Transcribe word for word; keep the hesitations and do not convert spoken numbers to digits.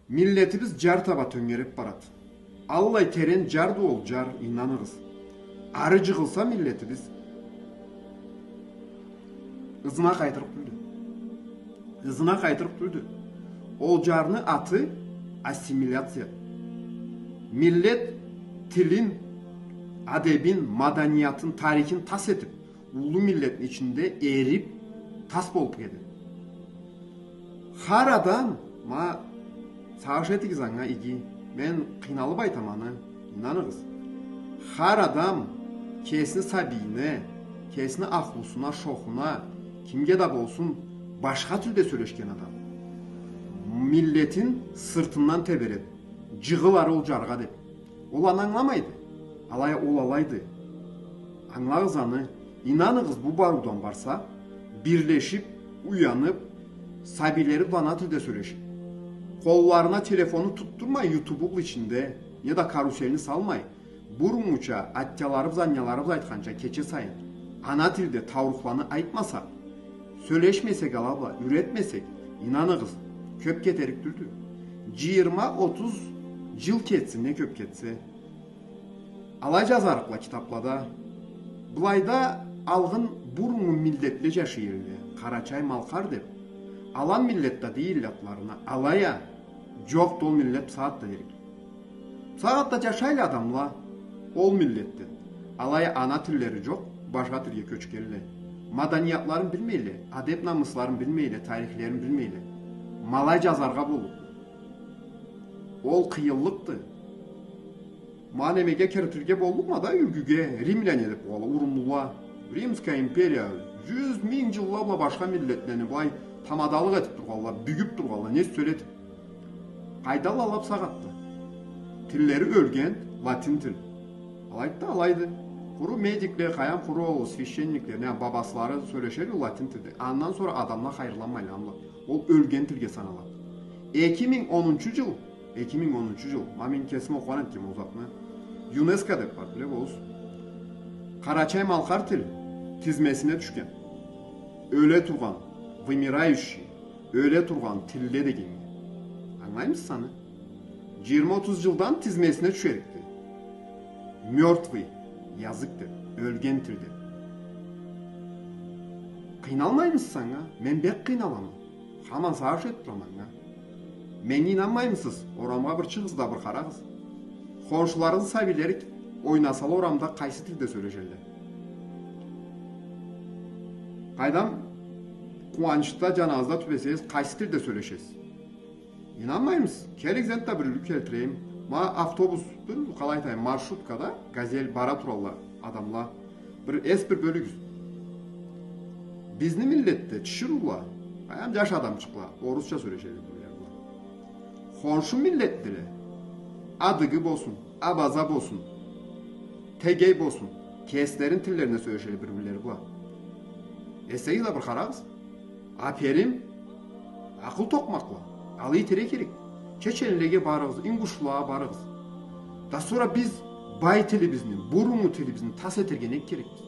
Миллетибиз джар таба тёнгереб барад. Аллай терен джарды ол джар, ийнаныгъыз. Ары джыгъылса миллетибиз, ызына къайтырыкъ тюлдю. Ызына къайтырыкъ тюлдю. Ол джарны аты ассимиляция. Миллет тилин, адебин, маданиятын, тарихин тас этиб, уллу миллетни ичинде эриб, тас болуб кетеди. Хар адам, ма, сагъыш этигиз анга иги. Мен къыйналыб айтама аны, ийнаныгъыз. Хар адам кесини сабийине, кесини ахлусуна, шохуна, кимге да болсун, башха тилде сёлешген адам миллетин сыртындан теберед, джыгъыл ары ол джаргъа деб. Ол аны ангыламайды. Алай а ол алайды. Ангылагъыз аны. Ийнаныгъыз, бу барыудан барса, бирлешиб, уяныб, сабийлери бла ана тилде сёлешиб, къолларына телефонну тутдурмай, ютубу бла ичинде, неда карусельни салмай, буруннгуча, атяларыбыз, аняларыбыз айтханча, кече сайын ана тилде таурухланы айтмасакъ, сёлешмесек ала бла, юретмесек, ийнаныгъыз, кёб кетерик тюлдю. Джыйырма, отуз джыл кетсин, не кёб кетсе. Алай джазарыкъла китаблада. Былайда алгъын буруннгу миллетле джашай элле, къарачай-малкъар деб. Алан миллет да дейилле атларына. Алай а джокъду ол миллет бусагъатда дерик. Бусагъатда джашайла адамла ол миллетден. Алай а ана тиллери джокъ, башха тилге кёчгенле. Маданиятларын билмейле, адеб-намысларын билмейле, тарихлерин билмейле. Ма алай джазаргъа боллукъду. Ол къыйынлыкъды. Ма немеге киритирге боллукъма да, юлгюге, римляне деб къояла, урумлула. Римская империя, джюз, минг джылла бла башха миллетлени былай тамадалыкъ этиб тургъанла, бюгюб тургъанла, не сёлетиб. Къайдалла ала бусагъатда? Тиллери ёлген, латин тил. Алайды да, алайды. Къуру медикле, къайдам, къуру ол священникле, не бабаслары сёлешелле латин тилде. Андан сора адамла хайырланмайла аны бла. Ол ёлген тилге саналады. Эки минг онунчу джыл, эки минг онунчу джыл, ма мен кесим окъугъан этгенме ол затны. ЮНЕСКО деб бар, биле болурсуз. Къарачай-малкъар тил тизмесине тюшген. Ёле тургъан, вымирающий, ёле тургъан тилле дегеннге. Ангылаймысыз аны? Джыйырма-отуз джылдан тизмесине тюшерикди. Мёртвый язык деб, ёлген тил деб. Къыйналмаймысыз анга? Мен бек къыйналама. Хаман сагъыш этиб турама анга. Меннге ийнанмаймысыз? Орамгъа бир чыгъыгъыз да бир къарагъыз. Хоншуларыгъызны сабийлери ойнасала орамда, къайсы тилде сёлешелле? Къайдам, къууанчда, джаназыда тюбесегиз, къайсы тилде сёлешесиз? Ийнанмаймысыз? Келигиз, энтда бир юлгю келтирейим. Ма автобус, бир, къалай айтайым, маршруткада, газель бара туралла адамла. Бир эс бир бёлюгюз. Бизни миллетде тиширыула, баям, джаш адамчыкъла орусча сёлешелле бир-бирлери бла. Хоншу миллетдиле, адыгы болсун, абаза болсун, тегей болсун, кеслерини тиллеринде сёлешелле бир-бирлери бла. Эсегиз да бир къарагъыз. Аперим, акъыл токъмакъла. Алай этерге керек. Чеченлеге барыгъыз, ингушлагъа барыгъыз. Да сора биз бай тилибизни, буруннгу тилибизни тас этерге нек керекбиз?